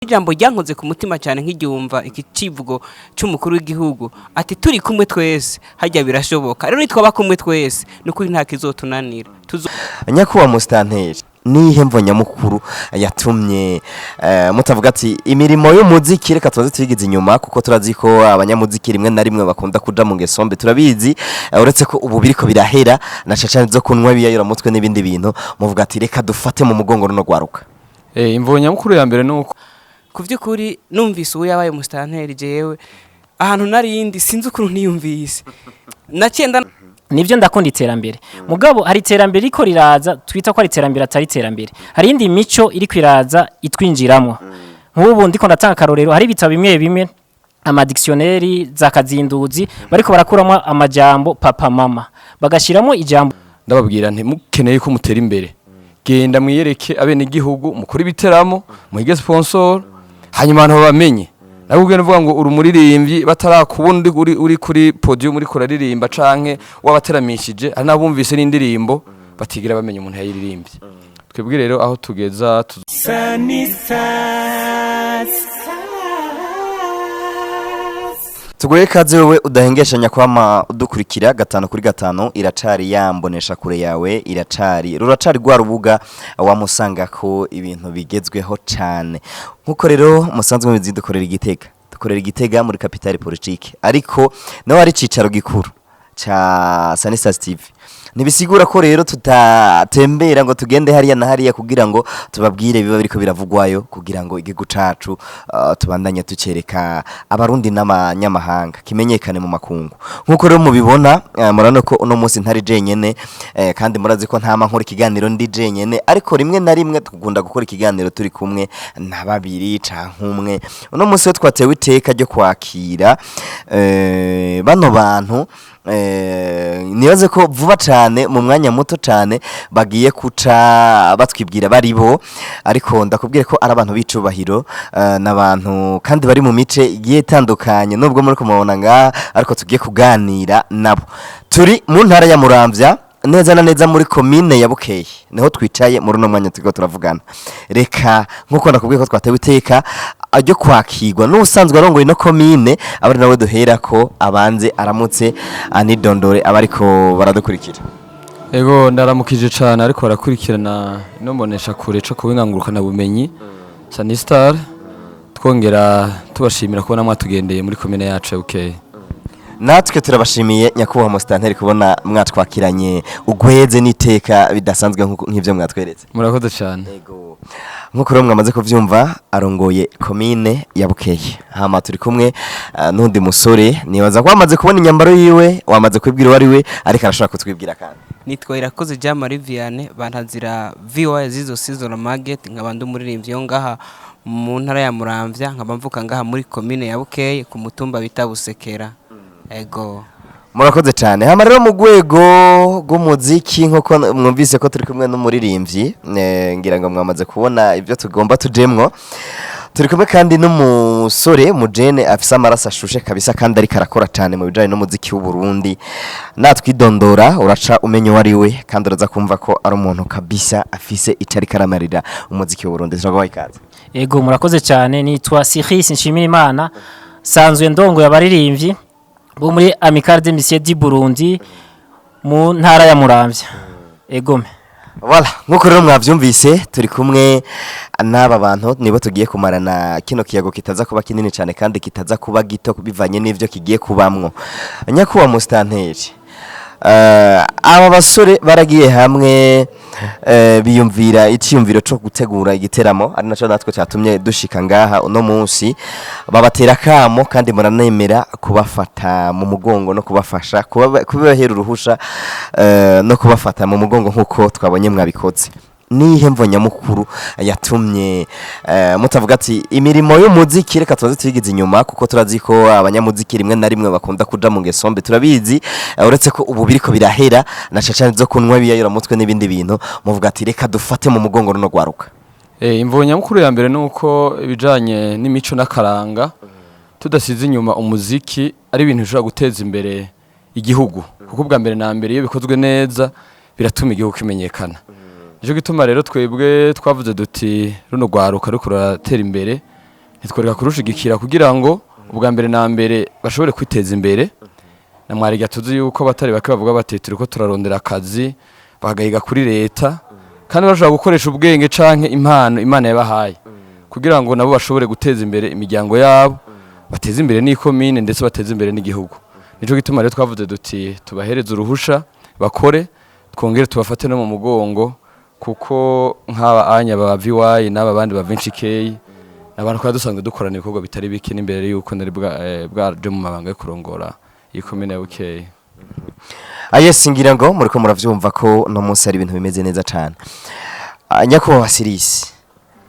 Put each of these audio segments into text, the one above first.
Ijambo ryankoze ku mutima cyane nk'iryumva iki civugo c'umukuru w'igihugu ati turi kumwe twese hajya birashoboka. Rero nitwaba kumwe twese nukuri nta kizotunanira. Nyakubahwa musitanteri, nihe mvo nyamukuru yatumye mutavuga ati imirimo y'umuziki reka tubaze tuyigize inyuma, kuko turazi ko abanyamuziki rimwe na rimwe bakunda kuja mu ngeso mbi, turabizi, uretse ko ubu biriko birahera na cane zo kunywa ibiyayuramutwe n'ibindi bintu, muvuga ati reka dufate mu mugongo runo rwaruka? Imvo nyamukuru ya mbere nuko Ku by'ukuri numvise uwo yabaye umusitanteri, jewe ahantu narindi sinzi ukuntu niyumvise naciye. Nibyo, ndakunda iterambere, mugabo hari iterambere riko riraza twita ko ari iterambere atari iterambere. Hari indi mico iri kwiraza itwinjiramo. Nk'ubu ndiko ndatanga akarorero, hari ibitabo bimwe bimwe, ama dictionnaire za kazinduzi, bariko barakuramo amajambo papa, mama, bagashiramo ijambo. Ndababwira nti mukeneye ko mutera imbere, genda mwiyereke abene igihugu, mukore ibiteramo, muhige sponsor, hanyuma abantu babamenye. Nawe ugenda uvuga ngo uri umuririmbyi batarakubona uri kuri podium uri kuraririmba canke wabateramishije, hari n'abumvise n'indirimbo batigira bamenya umuntu yayiririmbye. Twebwe rero aho tugeza Tuguhe kaze wowe udahengeshanya kwama udukurikira gatanu kuri gatanu. Iracari yambonesha kure yawe, iracari ruracari rwa rubuga wamusanga ko ibintu bigezweho cane. Nkuko rero musanzwe mubizi, dukorera Igitega, dukorera Igitega muri capitale politique, ariko naho ari cicaro gikuru ca Sanistas TV. Ntibisigura ko rero tutatembera ngo tugende hariya na hariya kugira ngo tubabwire biba biriko biravugwayo, kugira ngo igihugu cacu tubandanye tucereka Abarundi n'abanyamahanga, kimenyekane mu makungu. Nkuko rero mubibona, murabona ko uno munsi ntari jenyene, kandi murazi ko ntama nkora ikiganiro ndi jenyene, ariko rimwe na rimwe dukunda gukora ikiganiro turi kumwe na babiri canke umwe. Uno munsi rero twatewe iteka ryo kwakira bano bantu, nibaze ko vuba cane mu mwanya muto cane bagiye kuca batwibwira baribo, ariko ndakubwire ko ari abantu b'icubahiro, n'abantu kandi bari mu mice igiye itandukanye, nubwo muri kumubona ngaha, ariko tugiye kuganira nabo. Turi mu ntara ya Muramvya, neza na neza muri komine ya Bukeye, niho twicaye muri uno mwanya turiko turavugana. Reka nkuko ndakubwiye ko twatewe iteka ryo kwakirwa n'ubusanzwe arongoye ino komine, aba ari nawe duhera ko abanze aramutse anidondore abariko baradukurikira. Ego, ndaramukije cane ariko barakurikirana ino mbonesha kure co kubingangurukana bumenyi Sanistar, twongera tubashimira kubona mwatugendeye muri komine yacu ya Bukeye. Natwe turabashimiye, nyakubahwa musitanteri, kubona mwatwakiranye ugweze n'iteka bidasanzwe nk'ivyo mwatweretse. Murakoze cane. Ego. Nkuko rero mwamaze kuvyumva, arongoye komine ya Bukeye. Hama turi kumwe n'undi musore, nibaza ko wamaze kubona inyambaro yiwe, wamaze kwibwira uwo ari we, ariko arashobora kutwibwira kandi. Nitwa Irakoze Jean Marie Vianney, bantazira VY Zizo Season Market, nkaba ndi umuririmbyi yo ngaha mu ntara ya Muramvya, nkaba mvuka ngaha muri komine ya Bukeye ku mutumba bita Busekera. Ego. Murakoze cyane. Hama rero mu rwego rw'umuziki, nkuko mwumvise ko turi kumwe n'umuririmbyi, ngira ngo mwamaze kubona ibyo tugomba tujemwo. Turi kumwe kandi n'umusore mujene afise amaraso ashushe kabisa, kandi ariko arakora cyane mu bijanye n'umuziki w'u Burundi. Natwidondora uraca umenya uwo ari we, kandi uraza kumva ko ari umuntu kabisa afise ico ariko aramarira umuziki w'u Burundi. Turaguhaye ikaze. Ego, murakoze cyane. Nitwa Siris Nshimirimana, sanzwe ndongo y'abaririmbyi bo muri Amicale des Musiciens du Burundi mu ntara ya Muramvya. Egome. Voilà, nkuko rero mwavyumvise, turi kumwe n'aba bantu, nibo tugiye kumarana kino kiyago kitaza kuba kinini cyane kandi kitaza kuba gito bivanye n'ivyo kigiye kubamwo. Nyakubahwa musitanteri, aba basore baragiye hamwe, biyumvira iciyumviro co gutegura igiteramo, ari naco natwe cyatumye dushika ngaha uno munsi. Babatera kamo kandi muranemera kubafata mu mugongo no kubafasha kubahera uruhusha, no kubafata mu mugongo nkuko twabonye mwabikoze. Nihe mvo nyamukuru yatumye mutavuga ati imirimo y'umuziki reka tubaze tuyigize inyuma, kuko turazi ko abanyamuziki rimwe na rimwe bakunda kuja mu ngeso mbi, turabizi, uretse ko ubu biriko birahera na cane zo kunywa ibiyayuramutwe n'ibindi bintu, muvuga ati reka dufate mu mugongo runo rwaruka? Imvo nyamukuru ya mbere nuko ibijanye n'imico n'akaranga, tudasize inyuma umuziki, ari ibintu bishobora guteza imbere igihugu, kuko ubwa mbere na mbere iyo bikozwe neza biratuma igihugu kimenyekana. Nico gituma rero twebwe twavuze duti runo rwaruka ruriko ruratera imbere. Ntitworeka kurushigikira kugira ngo ubwa mbere na mbere bashobore kwiteza imbere. Na mwariga tuzi yuko batari bake bavuga bati turiko turarondera akazi, bagahiga kuri leta, kandi bashobora gukoresha ubwenge canke impano Imana yabahaye kugira ngo nabo bashobore guteza imbere imiryango yabo, bateze imbere n'ikomine, ndetse bateze imbere n'igihugu. Nico gituma rero twavuze duti tubahereze uruhusha bakore, twongere tubafate no mu mugongo, kuko nk'aba anya ba VY n'aba bandi ba Vinci K n'abantu twari dusanzwe dukorana ibikorwa bitari bike n'imbere yuko nari bwaje mu mabanga yo kurongora iyi komine ya Bukeye. Yes, ngira ngo muriko muravyumva ko no munsi hari ibintu bimeze neza cane. Nyakubahwa Sirisi,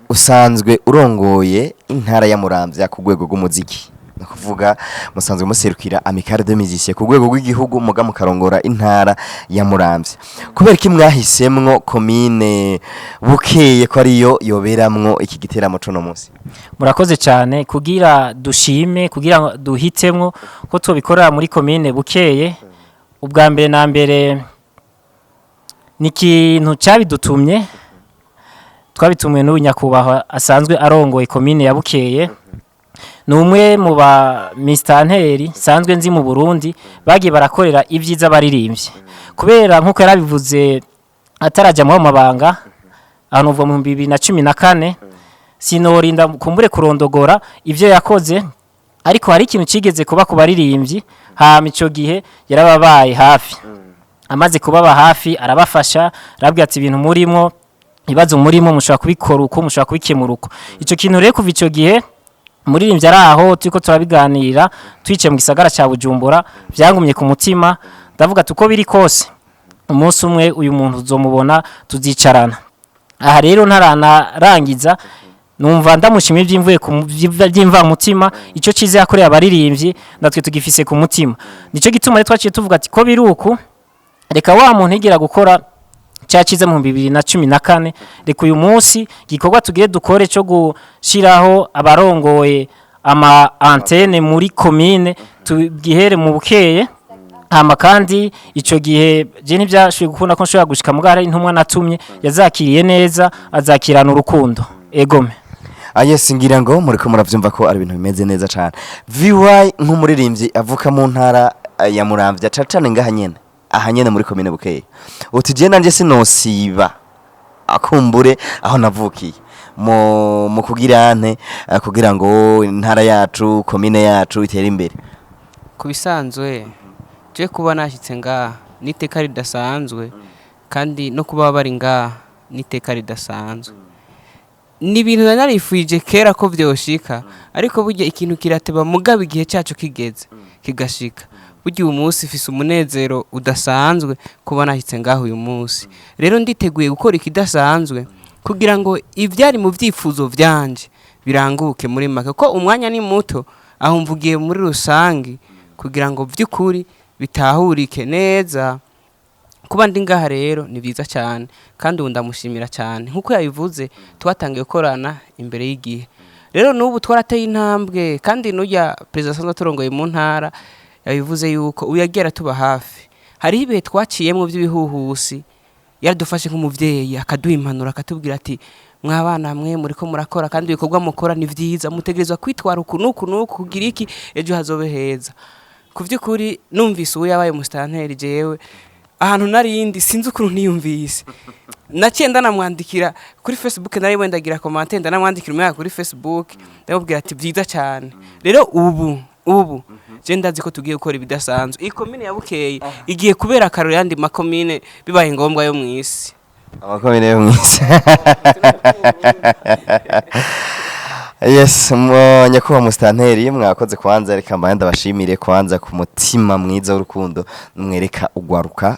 usanzwe urongoye intara ya Muramvya ku rwego rw'umuziki, ni ukuvuga musanzwe muserukira Amicale des Musiciens ku rwego rw'igihugu, muga mukarongora intara ya Muramvya. Kubera iki mwahisemwo komine Bukeye ko ariyo yoberamwo iki giteramo c'uno munsi? Murakoze cyane. Kugira dushime, kugira ngo duhitemwo ko tubikorera muri komine Bukeye, ubwa mbere na mbere ni ikintu cyabidutumye, twabitumwe n'uyu nyakubahwa asanzwe arongoye komine ya Bukeye. Ni umwe mu ba misitanteri sanzwe nzi mu Burundi bagiye barakorera ibyiza baririmbye, kubera nk'uko yarabivuze atarajya muri ayo mabanga ahantu uva mu 2014. Sinorinda kumbure kurondogora ibyo yakoze, ariko hari ikintu kigeze kuba ku baririmbyi, hama icyo gihe yarababaye hafi. Amaze kubaba hafi arabafasha, arabwira ati ibintu murimo, ibibazo murimo, mushobora kubikora uko, mushobora kubikemura uko. Icyo kintu rero, kuva icyo gihe umuririmbyi ari aho turiko turabiganira, twicaye mu gisagara cya Bujumbura, byangumye ku mutima. Ndavuga ati uko biri kose umunsi umwe uyu muntu uzomubona, tuzicarana. Aha rero ntaranarangiza, numva ndamushimira iby'imvuye ku by'imvamutima. Icyo cyiza yakoreye abaririmbyi natwe tugifise ku mutima. Nicyo gituma rero twaciye tuvuga ati ko biri uku, reka wa muntu yigira gukora cya cyiza mu 2014, reka uyu munsi igikorwa tugire dukore cyo gushyiraho abarongoye ama antene muri komine tugihere mu Bukeye. Hama kandi ico gihe je ntivyashoboye gukunda ko nshobora gushika, mugabo hari intumwa natumye yazakiriye neza, azakirana urukundo egome. Yes, ngira ngo muriko muravyumva ko ari ibintu bimeze neza cane. VY nk'umuririmbyi avuka mu ntara ya Muramvya, cane cane ngaha nyene, aha nyene muri komine Bukeye, uti je nanje sinosiba akumbure aho navukiye mu kugira nte kugira ngo intara yacu, komine yacu itere imbere? Ku bisanzwe, je kuba nashyitse ngaha n'iteka ridasanzwe, kandi no kuba bari ngaha n'iteka ridasanzwe. Ni ibintu nari narifuje kera ko vyoshika, ariko burya ikintu kirateba, mugabo igihe cyacu kigeze kigashika. Burya uyu munsi mfise umunezero udasanzwe kuba nashyitse ngaha uyu munsi. Rero nditeguye gukora ikidasanzwe kugira ngo ivyari mu vyifuzo vyanje biranguke. Muri make, ko umwanya ni muto, aho mvugiye muri rusangi kugira ngo vy'ukuri bitahurike neza. Kuba ndi ngaha rero ni byiza cyane, kandi ubu ndamushimira cyane. Nk'uko yabivuze, twatangiye gukorana imbere y'igihe, rero n'ubu twarateye intambwe. Kandi n'ujya perezida asanzwe aturongoye mu ntara yabivuze yuko uyu yagiye aratuba hafi. Hariho ibihe twaciyemo by'ibihuhusi, yaradufashe nk'umuvyeyi, akaduha impanuro, akatubwira ati mwabana mwe muriko murakora, kandi ibikorwa mukora ni vyiza, mutegerezwa kwitwara uku n'uku n'uku kugira iki ejo hazobe heza. Ku vy'ukuri, numvise uwo yabaye umusitanteri, jewe ahantu narindi sinzi ukuntu niyumvise, naciye ndanamwandikira kuri Facebook. Nari wenda ndagira commentaire, ndanamwandikira umwaka kuri Facebook, ndamubwira ati byiza cyane. Rero ubu je ndazi ko tugiye gukora ibidasanzwe. Iyi komine ya Bukeye igiye kubera akarorero yandi makomine bibaye ngombwa yo mw'isi. Amakomine yo mw'isi. Yes, nyakubahwa musitanteri, mwakoze. Kwanza reka mbaye ndabashimire kwanza ku mutima mwiza w'urukundo mwereka ugwaruka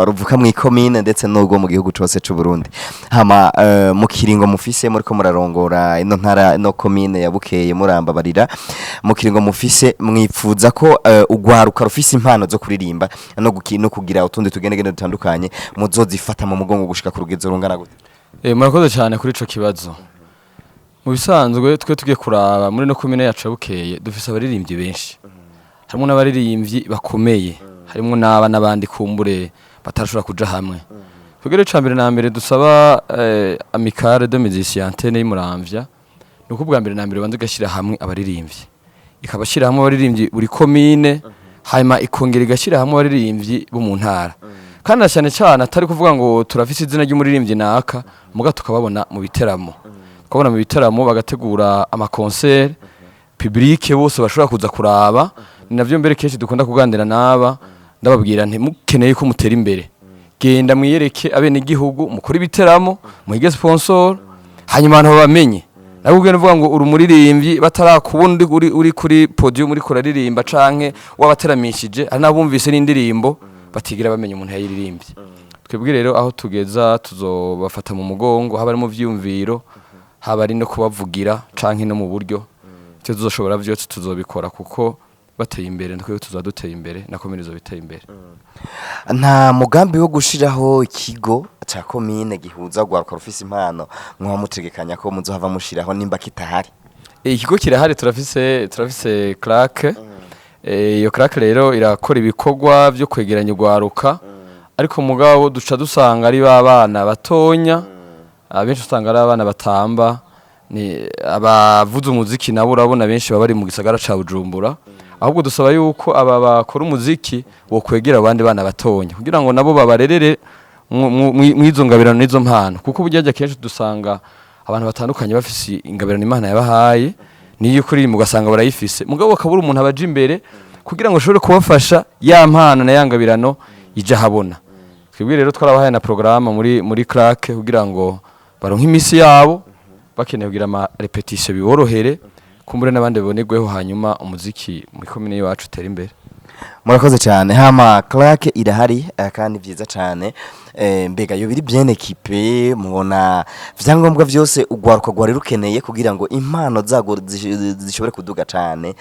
ruvuka mu ikomine ndetse n'urwo mu gihugu cose c'u Burundi. Hama mu kiringo mufise muriko murarongora ino ntara, ino komine ya Bukeye, murambabarira, mu kiringo mufise mwipfuza ko ugwaruka rufise impano zo kuririmba no kugira utundi tugenegene dutandukanye muzozifata mu mugongo gushika ku rugezo rungana gute? Murakoze cyane kuri ico kibazo. Mu bisanzwe twe tugiye kuraba muri no komine yacu ya Bukeye, dufise abaririmbyi benshi, harimo n'abaririmbyi bakomeye, harimo n'aba n'abandi kumbure batarashobora kuja hamwe. Kugira ica mbere na mbere dusaba Amicale de Musiciens Antenne y'Imuramvya Ni uko ubwa mbere na mbere banza igashyira hamwe abaririmbyi, ikabashyira hamwe abaririmbyi buri komine, hanyuma ikongera igashyira hamwe abaririmbyi bo mu ntara, kandi na cyane cyane atari kuvuga ngo turafise izina ry'umuririmbyi naka, muga tukababona mu biteramo, tukabona mu biteramo bagategura ama concert public bose bashobora kuza kuraba. Ni navyo mbere kenshi dukunda kuganira n'aba, ndababwira nti mukeneye ko mutera imbere, genda mwiyereke abene igihugu, mukore ibiteramo, muhige sponsor, hanyuma abantu babamenye. Nawe ugenda uvuga ngo uri umuririmbyi batarakubona uri kuri podium uri kuraririmba canke wabateramishije, hari n'abumvise n'indirimbo batigira bamenya umuntu yayiririmbye. Twebwe rero aho tugeza tuzobafata mu mugongo, haba ari mu vyiyumviro, haba ari no kubavugira canke no mu buryo, icyo tuzoshobora vyose tuzobikora, kuko bateye imbere twebwe tuzoba duteye imbere, na komine izoba iteye imbere. Nta mugambi wo gushiraho ikigo ca komine gihuza urwaruka rufise impano mwaba mutegekanya ko muzohava mushiraho, nimba kitahari? Ikigo kirahari, turafise CRAC. Iyo CRAC rero irakora ibikorwa byo kwegeranya urwaruka, ariko mugabo duca dusanga ari ba bana batonya, abenshi usanga ari abana batamba, ni abavuza umuziki nabo urabona benshi baba bari mu gisagara ca Bujumbura. Ahubwo dusaba yuko aba bakora umuziki wo kwegera abandi bana batonya kugira ngo nabo babarerere mwizo ngabirano n'izo mpano, kuko burya kenshi dusanga abantu batandukanye bafise ingabirano Imana yabahaye, niyo kuririmba ugasanga barayifise, mugabo bakabura umuntu abaja imbere kugira ngo ashobore kubafasha ya mpano na ya ngabirano ija habona. Twebwe rero twarabahaye na programme muri CRAC kugira ngo baronke imisi yabo bakeneye kugira ama répétition biborohere, kumbure n'abandi babonerweho, hanyuma umuziki muri komine iwacu utere imbere. Murakoze cyane. Hama CRAC irahari, kandi vyiza cyane. Mbega yo biri bien équipé? Mubona vyangombwa vyose urwaruka rwari rukeneye kugira ngo impano zago zishobore kuduga cyane?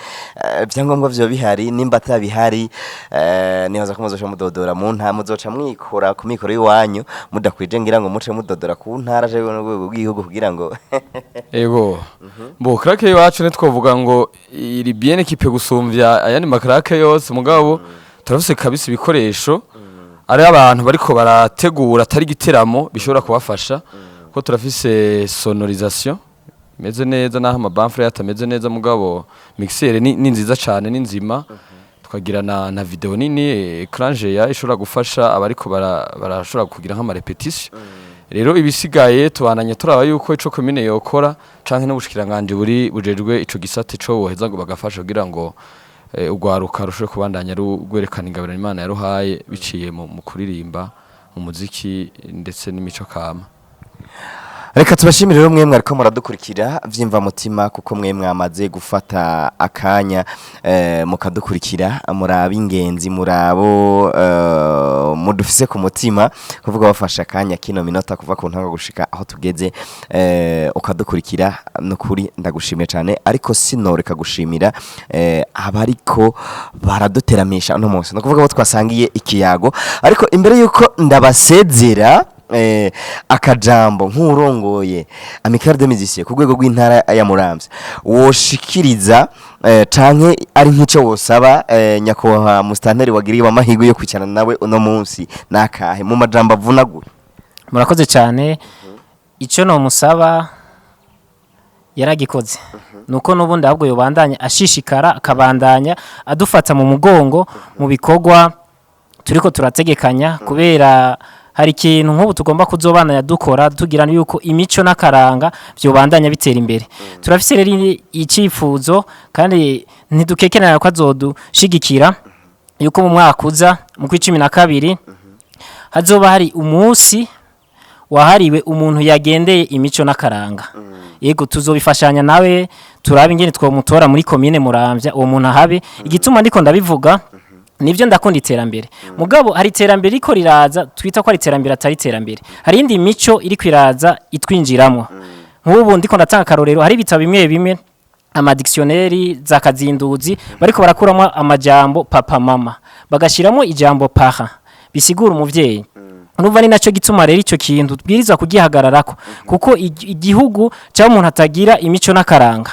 Vyangombwa vyo bihari? Nimba atabihari, nibaza ko muzoca mudodora mu nta muzoca mwikora ku mikoro y'iwanyu mudakwije, ngira ngo muce mudodora ku ntara canke n'urwego rw'igihugu kugira ngo Ego. Bo CRAC iwacu ntitwovuga ngo iri bien équipé gusumvya ayandi ma CRAC yose, mugabo turafise kabisa ibikoresho, ari abantu bariko barategura atari igiteramo bishobora kubafasha, ko turafise sonorisation imeze neza, naho ama baffle atameze neza, mugabo mixer ni nziza cane, ni nzima. Tukagira na video nini, écran géant, ishobora gufasha abariko barashobora kugira nk'ama répétition. Rero ibisigaye tubananye turaba yuko ico komine yokora canke n'ubushikiranganje buri bujejwe ico gisate co boheza ngo bagafasha kugira ngo urwaruka rushobore kubandanya rwerekana ingabirano Imana yaruhaye biciye mu kuririmba, mu muziki ndetse n'imico kama. Reka tubashimire rero mwe mwariko muradukurikira vyimva mutima, kuko mwe mwamaze gufata akanya mukadukurikira, muraba ingenzi, murabo mudufise ku mutima, kuvuga bafashe akanya kino minota kuva ku ntango gushika aho tugeze, ukadukurikira. Nukuri ndagushimiye cyane, ariko sinoreka gushimira abariko baraduteramisha uno munsi, no kuvuga ko twasangiye ikiyago. Ariko imbere yuko ndabasezera, akajambo nk'urongoye Amicale des Musiciens ku rwego rw'intara ya Muramvya woshikiriza, canke ari nk'ico wosaba nyakubahwa mustanteri wagiriwe amahirwe yo kwicarana nawe uno munsi, nakahe mu majambo avunaguye? Murakoze cyane. Icyo nomusaba yaragikoze, nuko n'ubundi ahubwo yobandanya ashishikara, akabandanya adufata mu mugongo mu bikorwa turiko turategekanya, kubera hari ikintu nk'ubu tugomba kuzobandanya dukora tugira yuko imico n'akaranga byobandanya bitera imbere. Turafise rero icyifuzo, kandi ntidukekerana ko azodushigikira, yuko mu mwaka uza mu kwa 12 hazoba hari umunsi wahariwe umuntu yagendeye imico n'akaranga. Yego, tuzobifashanya nawe, turabe ingene twomutora muri komine Muramvya uwo muntu ahabe. Igituma ndiko ndabivuga nivyo, ndakunda iterambere, mugabo hari iterambere riko riraza twita ko ari iterambere atari iterambere. Hari indi mico iriko iraza itwinjiramwo. Nk'ubu ndiko ndatanga akarorero, hari ibitabo bimwe bimwe, ama dictionnaire za kazinduzi, bariko barakuramo amajambo papa, mama, bagashiramo ijambo parent bisigura umuvyeyi. Urumva ni nacyo gituma rero ico kintu tubwirizwa kugihagararako, kuko igihugu cyangwa umuntu atagira imico n'akaranga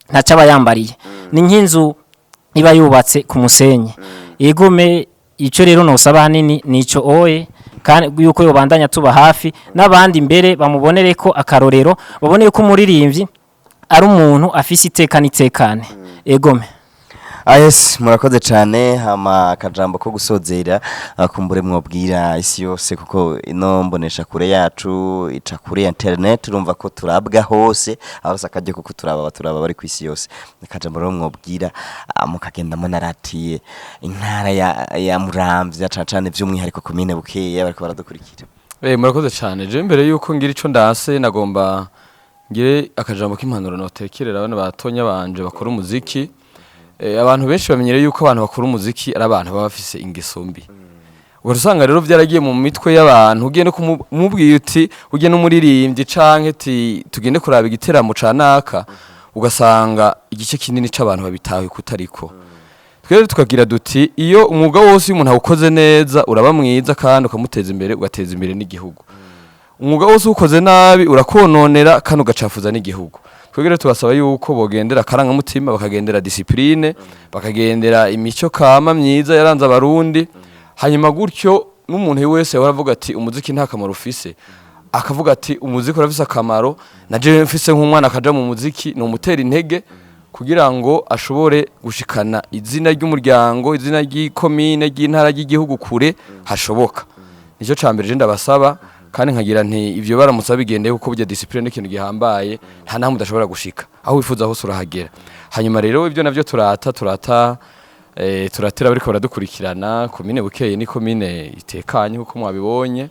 ntacyo aba yambariye, ni nk'inzu iba yubatse ku musenyi. Igome icyo rero nosaba hanini nico oye, kandi yuko yobandanya tuba hafi n'abandi mbere bamubonere ko akarorero, babone yuko umuririmbyi Ari umuntu afise iteka n'itekane, egome. Yes, murakoze cyane. Hama akajambo ko gusozera, kumbure mwobwira isi yose, kuko ino mbonesha kure yacu ica kuri internet, urumva ko turabwa hose, aho se akajya kuko turaba baturaba bari ku isi yose. Akajambo rero mwobwira, mukagenda munaratiye intara ya Muramvya, cane cane by'umwihariko komine Bukeye, bariko baradukurikira. Murakoze cyane. Je mbere yuko ngira ico ndase, nagomba ngire akajambo k'impanuro notekerera abana batonya banje bakora umuziki. Abantu benshi bamenyereye yuko abantu bakora umuziki ari abantu baba bafise ingeso mbi. Ugasanga rero byaragiye mu mitwe y'abantu, ugiye no kumubwira uti ugiye n'umuririmbyi canke ti tugende kuraba igiteramo ca naka, ugasanga igice kinini c'abantu babitawe kutariko. Twebwe tukagira duti iyo umwuga wose, iyo umuntu awukoze neza, uraba mwiza kandi ukamuteza imbere, ugateza imbere n'igihugu. Umwuga wose uwukoze nabi urakononera kandi ugacafuza n'igihugu. Twebwe rero tubasaba yuko bogendera akarangamutima, bakagendera discipline, bakagendera imico kama myiza yaranze Abarundi. Hanyuma gutyo n'umuntu wese yahora avuga ati umuziki nta kamaro ufise, akavuga ati umuziki urafise akamaro, na jewe mfise nk'umwana akaja mu muziki ni umutera intege kugira ngo ashobore gushikana izina ry'umuryango, izina ry'ikomine, ry'intara, ry'igihugu kure hashoboka. Nicyo ca mbere je ndabasaba, kandi nkagira nti ivyo baramutse babigendeye, kuko burya discipline ni ikintu gihambaye, nta nahamwe udashobora gushika, aho wifuza hose urahagera. Hanyuma rero ibyo navyo turata turatera bariko baradukurikirana. Komine Bukeye ni komine itekanye kuko mwabibonye,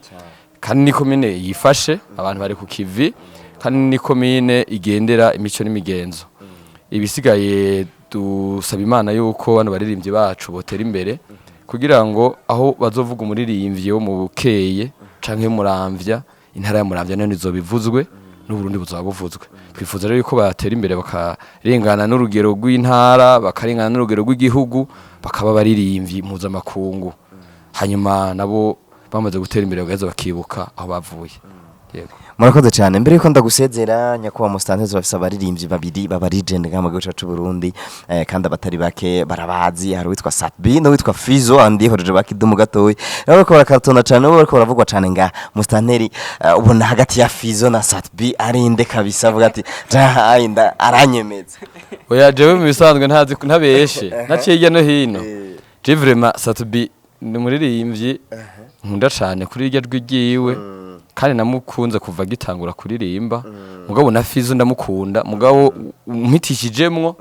kandi ni komine yifashe, abantu bari ku kivi, kandi ni komine igendera imico n'imigenzo. Ibisigaye dusaba Imana yuko bano baririmbyi bacu botera imbere, kugira ngo aho bazovuga umuririmbyi wo mu Bukeye canke Muramvya, intara ya Muramvya nayo nizobivuzwe n'Uburundi buzaba buvuzwe. Twifuza rero yuko batera imbere, bakarengana n'urugero rw'intara, bakarengana n'urugero rw'igihugu, bakaba baririmbyi mpuzamakungu. Hanyuma nabo bamaze gutera imbere bagaheza bakibuka aho bavuye. Yego. Murakoze cyane. Mbere yuko ndagusezera, nyakubahwa musitanteri, bafise abaririmbyi babiri baba legend ngaha mu gihugu cyacu Burundi, kandi abatari bake barabazi. Hari uwitwa Sat-B n'uwitwa Fizo, andihoreje bakidumu gatoyi, nabo bariko barakatona cyane, nabo bariko baravugwa cyane ngaha. Musitanteri, ubona hagati ya Fizo na Sat-B ari nde kabisa avuga ati jaha aranyemeza? Oya, jewe mu bisanzwe ntazi ntabeshe, naciye hirya no hino, je vraiment Sat-B ni umuririmbyi nkunda cane kuri irya jwi ryiwe, kandi namukunze kuva agitangura kuririmba. Mugabo na Fizo ndamukunda, mugabo umpitishijemwo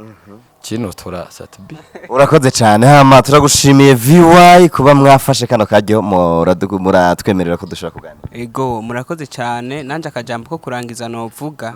kinotora Sat-B. Urakoze cyane. Hama turagushimiye VY kuba mwafashe kano karyo muratwemerera ko dushobora kuganira. Ego, murakoze cyane. Nanje akajambo ko kurangiza novuga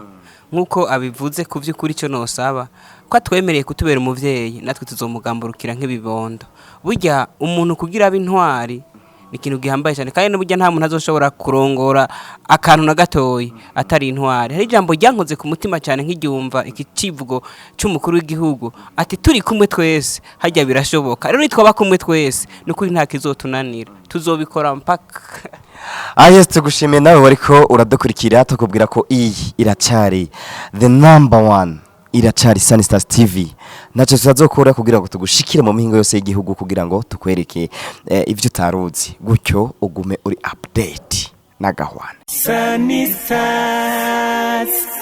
nk'uko abivuze, ku by'ukuri icyo nosaba ko atwemereye kutubera umuvyeyi, natwe tuzomugamburukira nk'ibibondo. Burya umuntu kugira abe intwari ni ikintu gihambaye cyane, kandi n'uburyo nta muntu azoshobora kurongora akantu na gatoyi atari intwari. Hari ijambo ryankoze ku mutima cyane nk'iryumva iki civugo c'umukuru w'igihugu ati turi kumwe twese hajya birashoboka. Rero nitwaba kumwe twese, nukuri nta kizotunanira, tuzobikora mpaka. Yes, tugushimiye nawe wariko uradukurikira, tukubwira ko iyi iracari the number one, iracari Sunny Stars TV. Ntacyo tutazokora kugira ngo tugushikire mu mihingo yose y'igihugu, kugira ngo tukwereke ivyo utaruzi, gutyo ugume uri update n'agahwana. Sunny Stars.